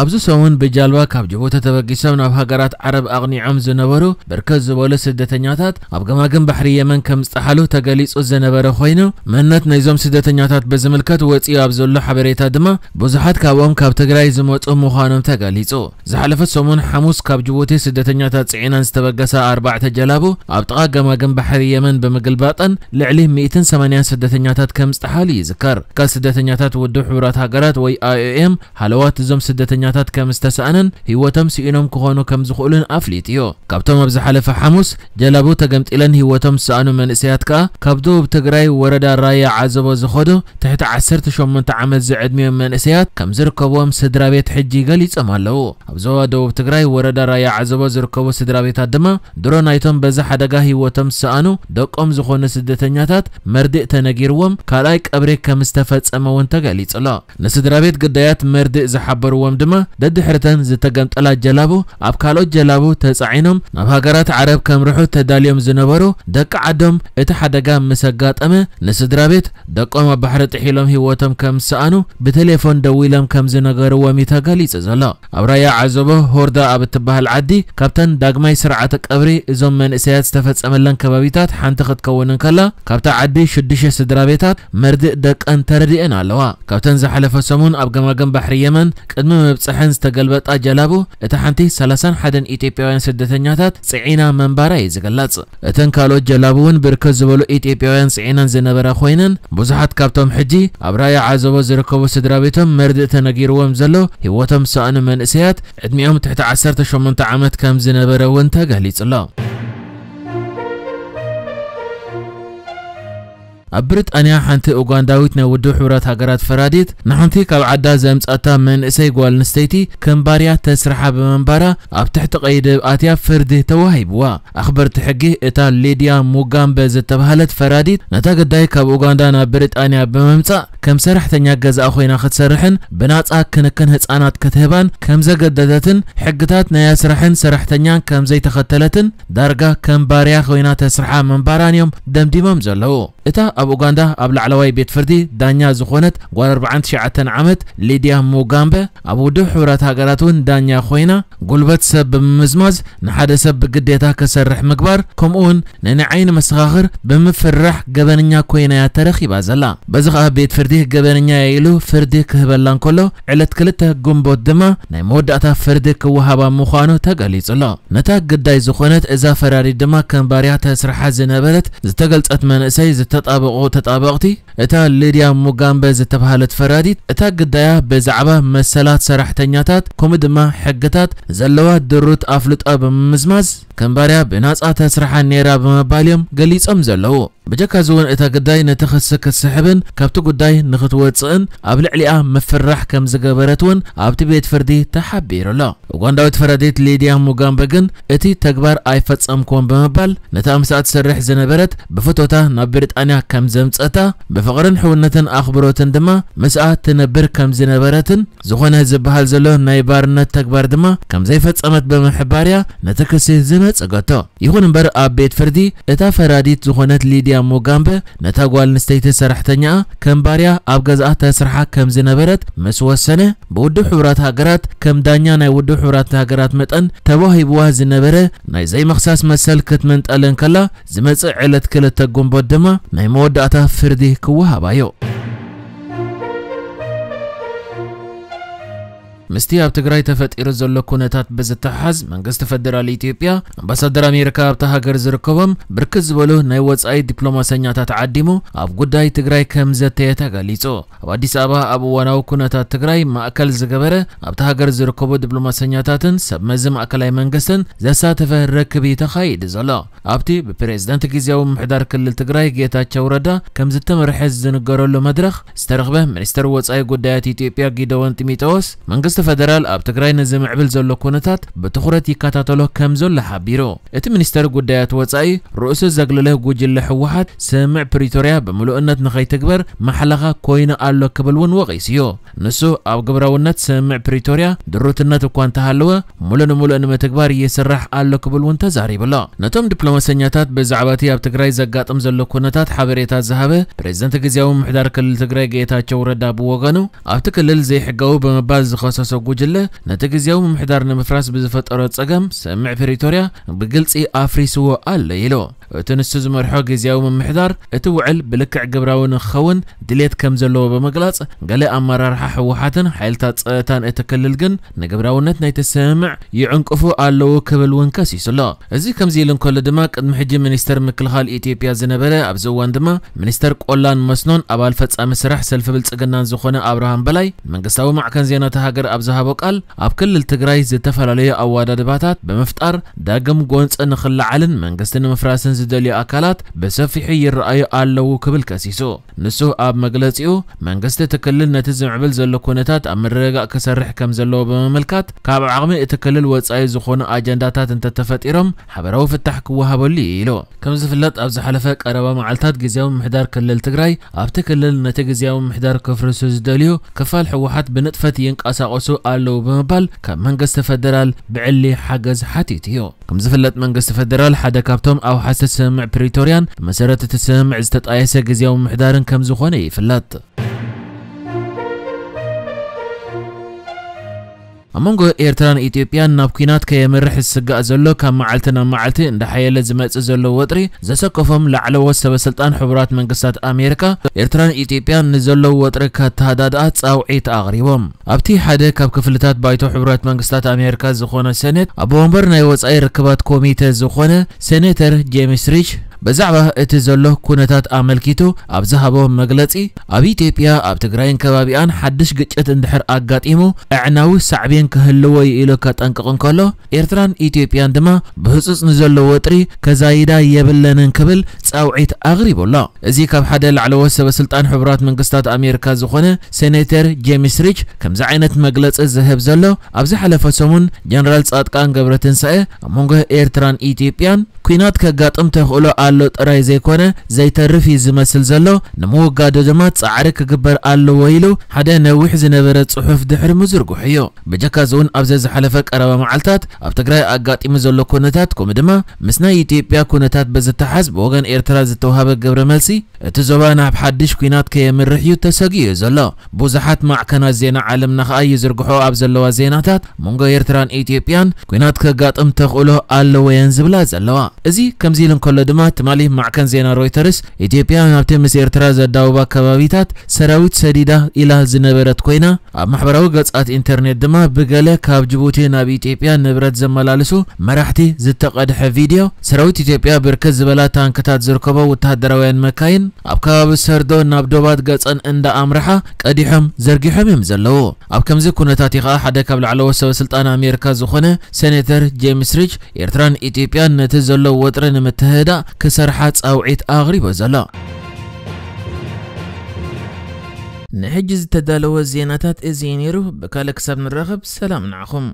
ኣብዚ ሰሙን ብጃልባ ካብ ጅቡቲ ተበጊሶም ናብ ሃገራት ዓረብ ኣቕኒዖም ዝነበሩ ብርክት ዝበሉ ስደተኛታት ኣብ ገማግም ባሕሪ የመን ከም ዝጠሓሉ ተገሊጹ ዝነበረ ኮይኑ፣ መንነት ናይዞም ስደተኛታት ብዝምልከት ወጺኡ ኣብ ዘሎ ሓበሬታ ድማ ብዙሓት ካብኦም ካብ ትግራይ ዝመጹ ምዃኖም ተገሊጹ። ዝሓለፈ ሰሙን ሓሙስ ካብ ጅቡቲ ስደተኛታት ጽዒነን ዝተበገሳ ኣርባዕተ ጀላቡ ኣብ ጥቓ ገማግም ባሕሪ የመን ብምግልባጠን ልዕሊ ሚእትን ሰማንያን ስደተኛታት ከም ዝጠሓሉ ይዝከር። ካብ ስደተኛታት ውድብ ሕቡራት ሃገራት ወይ ኣይ ኦ ኤም ሃለዋት እዞም ስደተኛታት ከም ዝተሳእነን ህይወቶም ስኢኖም ክኾኑ ከም ዝኽእሉን ኣፍሊጡ እዩ። ካብቶም ኣብ ዝሓለፈ ሓሙስ ጀላቡ ተገምጢለን ህይወቶም ዝሰኣኑ መንእሰያት ከኣ ካብ ደቡብ ትግራይ ወረዳ ራያ ዓዘቦ ዝኸዱ ትሕቲ ዓሰርተ ሸሞንተ ዓመት ዝዕድሚኦም መንእሰያት ከም ዝርከብዎም ስድራ ቤት ሕጂ ገሊጾም ኣለዉ። ኣብ ዞባ ደቡብ ትግራይ ወረዳ ራያ ዓዘቦ ዝርከቡ ስድራ ቤታት ድማ ድሮ ናይቶም በዚ ሓደጋ ህይወቶም ዝሰኣኑ ደቆም ዝኾኑ ስደተኛታት መርድእ ተነጊርዎም ካልኣይ ቀብሪ ከም ዝተፈጸመ እውን ተገሊጹ ኣሎ። ንስድራ ቤት ግዳያት መርድእ ዝሓበርዎም ድማ ደድሕርተን ዝተገምጠላ ጀላቡ ኣብ ካልኦት ጀላቡ ተጻዒኖም ናብ ሃገራት ዓረብ ከምርሑ ተዳልዮም ዝነበሩ ደቂ ዓዶም እቲ ሓደጋ ምስ ኣጋጠመ ንስድራ ቤት ደቆም ኣብ ባሕሪ ጥሒሎም ህይወቶም ከም ዝሰኣኑ ብቴሌፎን ደዊሎም ከም ዝነገርዎም እዩ ተገሊጹ ዘሎ። ኣብ ራያ ዓዘቦ ሆርዳ ኣብ እትበሃል ዓዲ ካብተን ዳግማይ ስርዓተ ቀብሪ እዞም መንእሰያት ዝተፈጸመለን ከባቢታት ሓንቲ ክትከውን እንከላ፣ ካብታ ዓዲ ሽዱሽተ ስድራ ቤታት መርድእ ደቀን ተረዲኤን ኣለዋ። ካብተን ዝሓለፈ ሰሙን ኣብ ገማግም ባሕሪ የመን ቅድሚ ምብጽሐን ዝተገልበጣ ጀላቡ፣ እታ ሓንቲ ሰላሳን ሓደን ኢትዮጵያውያን ስደተኛታት ጽዒና መንባራ እዩ ዝግለጽ። እተን ካልኦት ጀላቡ እውን ብርክት ዝበሉ ኢትዮጵያውያን ጽዒነን ዝነበራ ኮይነን፣ ብዙሓት ካብቶም ሕጂ ኣብ ራያ ዓዘቦ ዝርከቡ ስድራ ቤቶም መርድእ ተነጊርዎም ዘሎ ህይወቶም ዝሰኣኑ መንእሰያት ዕድሚኦም ትሕቲ ዓሰርተ ሸሞንተ ዓመት ከም ዝነበረ እውን ተገሊጹ ኣሎ። ኣብ ብሪጣንያ ሓንቲ ኡጋንዳዊት ናይ ውድብ ሕቡራት ሃገራት ፈራዲት ንሓንቲ ካብ ዓዳ ዘምጻታ መንእሰይ ጓል ኣንስተይቲ ከም ባርያ ተስርሓ ብምንባራ ኣብ ትሕቲ ቀይዲ ኣትያ ፍርዲ ተዋሂብዋ። ኣኽበርቲ ሕጊ እታ ሊድያ ሙጋምበ ዝተባህለት ፈራዲት ነታ ግዳይ ካብ ኡጋንዳ ናብ ብሪጣንያ ብምምጻእ ከም ሰራሕተኛ ገዛኣ ኮይና ክትሰርሕን ብናጻ ክንክን ህጻናት ክትህባን ከም ዘገደደትን ሕግታት ናይ ኣስራሕን ሰራሕተኛን ከም ዘይተኸተለትን ዳርጋ ከም ባርያ ኮይና ተስርሓ ምንባራን እዮም ደምዲሞም ዘለዉ። እታ ኣብ ኡጋንዳ ኣብ ላዕለዋይ ቤት ፍርዲ ዳኛ ዝኾነት ጓል ኣርባዓን ትሽዓተን ዓመት ሊድያ ሙጋምበ ኣብ ውድብ ሕቡራት ሃገራት እውን ዳኛ ኮይና ጉልበት ሰብ ብምምዝማዝ ንሓደ ሰብ ብግዴታ ክሰርሕ ምግባር ከምኡ እውን ንናይ ዓይኒ መሰኻኽር ብምፍርራሕ ገበነኛ ኮይና እያ ተረኺባ ዘላ። በዚ ኸኣ ቤት ፍርዲ ገበነኛ እያ ኢሉ ፍርዲ ክህበላ እንከሎ ዕለት ክልተ ግንቦት ድማ ናይ መወዳእታ ፍርዲ ክወሃባ ምዃኑ ተገሊጹ ኣሎ። ነታ ግዳይ ዝኾነት እዛ ፈራዲት ድማ ከም ባርያ ተስርሓ ዝነበረት ዝተገልጸት መንእሰይ ዝተጣበቑ ተጣበቕቲ እታ ሊድያ ሙጋምበ ዝተባህለት ፈራዲት እታ ግዳያ ብዛዕባ መሰላት ሰራሕተኛታት ከምኡ ድማ ሕግታት ዘለዋ ድሩት ኣፍልጦ ብምምዝማዝ ከም ባርያ ብናጻ ተስርሓ ነይራ ብምባል እዮም ገሊጾም ዘለዉ። ብጀካ እዚ እውን እታ ግዳይ ነቲ ክሲ ክትስሕብን ካብቲ ጉዳይ ንክትወጽእን ኣብ ልዕሊኣ ምፍራሕ ከም ዝገበረት እውን ኣብቲ ቤት ፍርዲ ተሓቢሩ ኣሎ። ኡጋንዳዊት ፈራዲት ሊድያ ሙጋምበ ግን እቲ ተግባር ኣይፈጸምኩዎን ብምባል ነታ ምስኣ ትሰርሕ ዝነበረት ብፍቶታ ናብ ብሪጣንያ ከም ዘምጸታ ብፍቕርን ሕውነትን ኣኽብሮትን ድማ ምስኣ ትነብር ከም ዝነበረትን ዝኾነ ዝበሃል ዘሎ ናይ ባርነት ተግባር ድማ ከም ዘይፈጸመት ብምሕባር እያ ነቲ ክሲ ዝነጸገቶ። ይኹን እምበር ኣብ ቤት ፍርዲ እታ ፈራዲት ዝኾነት ሊድያ ሙጋምበ ነታ ጓል ኣንስተይቲ ሰራሕተኛኣ ከም ባርያ ኣብ ገዝኣ ተስርሓ ከም ዝነበረት ምስ ወሰነ ብውድብ ሕቡራት ሃገራት ከም ዳኛ ናይ ውድብ ሕቡራት ሃገራት መጠን ተዋሂብዋ ዝነበረ ናይ ዘይምኽሳስ መሰል ክትምንጠል እንከላ ዝመጽእ ዕለት ክልተ ግንቦት ድማ ናይ መወዳእታ ፍርዲ ክወሃባዮ። ምስቲ ኣብ ትግራይ ተፈጢሩ ዘሎ ኩነታት ብዝተሓዝ መንግስቲ ፈደራል ኢትዮጵያ ኣምባሳደር ኣሜሪካ ኣብታ ሃገር ዝርከቦም ብርክት ዝበሉ ናይ ወጻኢ ዲፕሎማሰኛታት ዓዲሙ ኣብ ጉዳይ ትግራይ ከም ዘተየ ተገሊጹ። ኣብ ኣዲስ ኣበባ ኣብ እዋናዊ ኩነታት ትግራይ ማእከል ዝገበረ ኣብታ ሃገር ዝርከቡ ዲፕሎማሰኛታትን ሰብ መዚ ማእከላይ መንግስትን ዘሳተፈ ርክብ እዩ ተኻይዱ ዘሎ። ኣብቲ ብፕሬዝዳንት ግዝያዊ ምምሕዳር ክልል ትግራይ ጌታቸው ረዳ ከም ዝተመርሐ ዝንገረሉ መድረኽ ዝተረኽበ ሚኒስተር ወጻኢ ጉዳያት ኢትዮጵያ ጊደዎን ጢሞቴዎስ መንግስቲ ፈደራል ኣብ ትግራይ ንዝምዕብል ዘሎ ኩነታት ብትኹረት ይከታተሎ ከም ዘሎ ሓቢሩ። እቲ ሚኒስተር ጉዳያት ወጻኢ ርእሱ ዘግለለ ጉጅለ ህወሓት ስምምዕ ፕሪቶርያ ብምሉእነት ንኸይትግበር ማሕለኻ ኮይኑ ኣሎ ክብል እውን ወቒሱዮ። ንሱ ኣብ ግብራውነት ስምምዕ ፕሪቶርያ ድሩትነት እኳ እንተሃለወ ሙሉ ንሙሉእ ንምትግባር ይስራሕ ኣሎ ክብል እውን ተዛሪቡ ኣሎ። ነቶም ዲፕሎማሰኛታት ብዛዕባ እቲ ኣብ ትግራይ ዘጋጥም ዘሎ ኩነታት ሓበሬታ ዝሃበ ፕሬዝደንት ግዝያዊ ምምሕዳር ክልል ትግራይ ጌታቸው ረዳ ብወገኑ ኣብቲ ክልል ዘይሕጋዊ ብምባል ዝኸሰሱ ዝመርሖ ጉጅለ፣ ነቲ ግዝያዊ ምምሕዳር ንምፍራስ ብዝፈጠሮ ጸገም፣ ስምምዕ ፕሪቶርያ ብግልጺ ኣፍሪስዎ ኣሎ ኢሉ። እቲ ንሱ ዝመርሖ ግዝያዊ ምምሕዳር፣ እቲ ውዕል ብልክዕ ግብራዊ ንክኸውን ድሌት ከም ዘለዎ ብምግላጽ፣ ገለ ኣመራርሓ ህወሓትን ሓይልታት ጸጥታን እቲ ክልል ግን ንግብራውነት ናይቲ ስምምዕ ይዕንቅፉ ኣለዉ ክብል እውን ከሲሱ ኣሎ። እዚ ከምዚ ኢሉ እንከሎ ድማ፣ ቅድሚ ሕጂ ሚኒስተር ምክልኻል ኢትዮጵያ ዝነበረ፣ ኣብዚ እዋን ድማ ሚኒስተር ቆላን መስኖን ኣባል ፈጻሚ ስራሕ ሰልፊ ብልጽግናን ዝኾነ ኣብርሃም በላይ፣ መንግስታዊ ማዕከን ዜና እታ ሃገር ኣብ ዝሃቦ ቃል፣ ኣብ ክልል ትግራይ ዝተፈላለዩ ኣወዳድባታት ብምፍጣር ዳግም ጎንፂ ንኽለዓልን መንግስቲ ንምፍራስን ዝደልዩ ኣካላት ብሰፊሑ ይረኣዩ ኣለዉ ክብል ከሲሱ። ንሱ ኣብ መግለጺኡ፣ መንግስቲ እቲ ክልል ነቲ ዝምዕብል ዘሎ ኩነታት ኣብ ምርግጋእ ክሰርሕ ከም ዘለዎ ብምምልካት፣ ካብ ዓቕሚ እቲ ክልል ወጻኢ ዝኾኑ ኣጀንዳታት እንተተፈጢሮም ሓበራዊ ፍታሕ ክወሃበሉ እዩ ኢሉ። ከም ዝፍለጥ፣ ኣብ ዝሓለፈ ቀረባ መዓልታት ግዝያዊ ምምሕዳር ክልል ትግራይ፣ ኣብቲ ክልል ነቲ ግዝያዊ ምምሕዳር ክፍርሱ ዝደልዩ ክፋል ህወሓት ብንጥፈት ይንቀሳቐሱ ኣለዉ ብምባል ካብ መንግስቲ ፈደራል ብዕሊ ሓገዝ ሓቲቱ እዩ። ከም ዝፍለጥ፣ መንግስቲ ፈደራል ሓደ ካብቶም ኣውሓስቲ ስምምዕ ፕሪቶርያን ብመሰረት እቲ ስምምዕ ዝተጣየሰ ግዝያዊ ምምሕዳርን ከም ዝኾነ ይፍለጥ። ኣብ መንጎ ኤርትራን ኢትዮጵያን ናብ ኲናት ከየምርሕ ዝስጋእ ዘሎ፣ ካብ መዓልቲ ናብ መዓልቲ እንዳሓየለ ዝመጽእ ዘሎ ወጥሪ ዘሰከፎም ላዕለዎት ሰበ ስልጣን ሕቡራት መንግስታት ኣሜሪካ፣ ኤርትራን ኢትዮጵያን ንዘለዉ ወጥሪ ከተሃዳድኣ ጻውዒት ኣቕሪቦም። ኣብቲ ሓደ ካብ ክፍልታት ባይቶ ሕቡራት መንግስታት ኣሜሪካ ዝኾነ ሴኔት፣ ኣቦ ወንበር ናይ ወጻኢ ርክባት ኮሚተ ዝኾነ ሴኔተር ጄምስ ሪች፣ ብዛዕባ እቲ ዘሎ ኩነታት ኣመልኪቱ ኣብ ዝሃቦ መግለጺ፣ ኣብ ኢትዮጵያ፣ ኣብ ትግራይን ከባቢኣን ሓድሽ ግጭት እንድሕር ኣጋጢሙ፣ ኣዕናዊ ሳዕቤን ክህልዎ እዩ ኢሉ ከጠንቅቕ እንከሎ፣ ኤርትራን ኢትዮጵያን ድማ ብህጹጽ ንዘሎ ወጥሪ ከዛይዳ የብለንን ክብል ጻውዒት ኣቕሪቡ ኣሎ። እዚ ካብ ሓደ ላዕለዎት ሰበ ስልጣን ሕቡራት መንግስታት ኣሜሪካ ዝኾነ ሴኔተር ጄምስ ሪች ከምዚ ዓይነት መግለጺ ዝህብ ዘሎ፣ ኣብ ዝሓለፈ ሰሙን ጀነራል ጻድቃን ገብረትንሳኤ ኣብ መንጎ ኤርትራን ኢትዮጵያን ኲናት ከጋጥም ተኽእሎ ኣሎ ጥራይ ዘይኮነ፣ ዘይተርፍ እዩ ዝመስል ዘሎ፣ ንምውጋዱ ድማ ጻዕሪ ክግበር ኣለዎ ኢሉ ሓደ ነዊሕ ዝነበረ ጽሑፍ ድሕሪ ምዝርግሑ እዩ። ብጀካ እዚ እውን፣ ኣብ ዘዝሓለፈ ቀረባ መዓልታት ኣብ ትግራይ ኣጋጢሙ ዘሎ ኩነታት፣ ከምኡ ድማ ምስ ናይ ኢትዮጵያ ኩነታት ብዝተሓዝ ብወገን ኤርትራ ዝተውሃበ ግብረ መልሲ፣ እቲ ዞባ ናብ ሓድሽ ኲናት ከየምርሕ እዩ ተሰጊኡ ዘሎ። ብዙሓት ማዕከናት ዜና ዓለምና ከኣ ይዝርግሖ ኣብ ዘለዋ ዜናታት፣ መንጎ ኤርትራን ኢትዮጵያን ኲናት ከጋጥም ተኽእሎ ኣለዎ እየን ዝብላ ዘለዋ። እዚ ከምዚ ኢሉ እንከሎ ድማ፣ ትማሊ ማዕከን ዜና ሮይተርስ፣ ኢትዮጵያ ናብቲ ምስ ኤርትራ ዘዳውባ ከባቢታት ሰራዊት ሰዲዳ ኢላ ዝነበረት ኮይና፣ ኣብ ማሕበራዊ ገጻት ኢንተርኔት ድማ ብገለ ካብ ጅቡቲ ናብ ኢትዮጵያ ንብረት ዘመላልሱ መራሕቲ ዝተቐድሐ ቪድዮ፣ ሰራዊት ኢትዮጵያ ብርክት ዝበላ ታንክታት ዝርከቦ ወተሃደራውያን መካይን ኣብ ከባቢ ሰርዶ ናብ ዶባት ገጸን እንዳ ኣምርሓ ቀዲሖም ዘርጊሖም እዮም ዘለዉ። ኣብ ከምዚ ኩነታት እዩ ኸኣ ሓደ ካብ ላዕለዎት ሰበ ስልጣን ኣሜሪካ ዝኾነ ሴኔተር ጄምስ ሪች፣ ኤርትራን ኢትዮጵያን ነቲ ዘሎ ወጥሪ ንምትህዳእ ክሰርሓ ጻውዒት ኣቕሪቡ ዘሎ። ንሕጂ ዝተዳለወ ዜናታት እዚ እዩ ነይሩ። ብካልእ ክሳብ ንራኸብ፣ ሰላም ንዓኹም።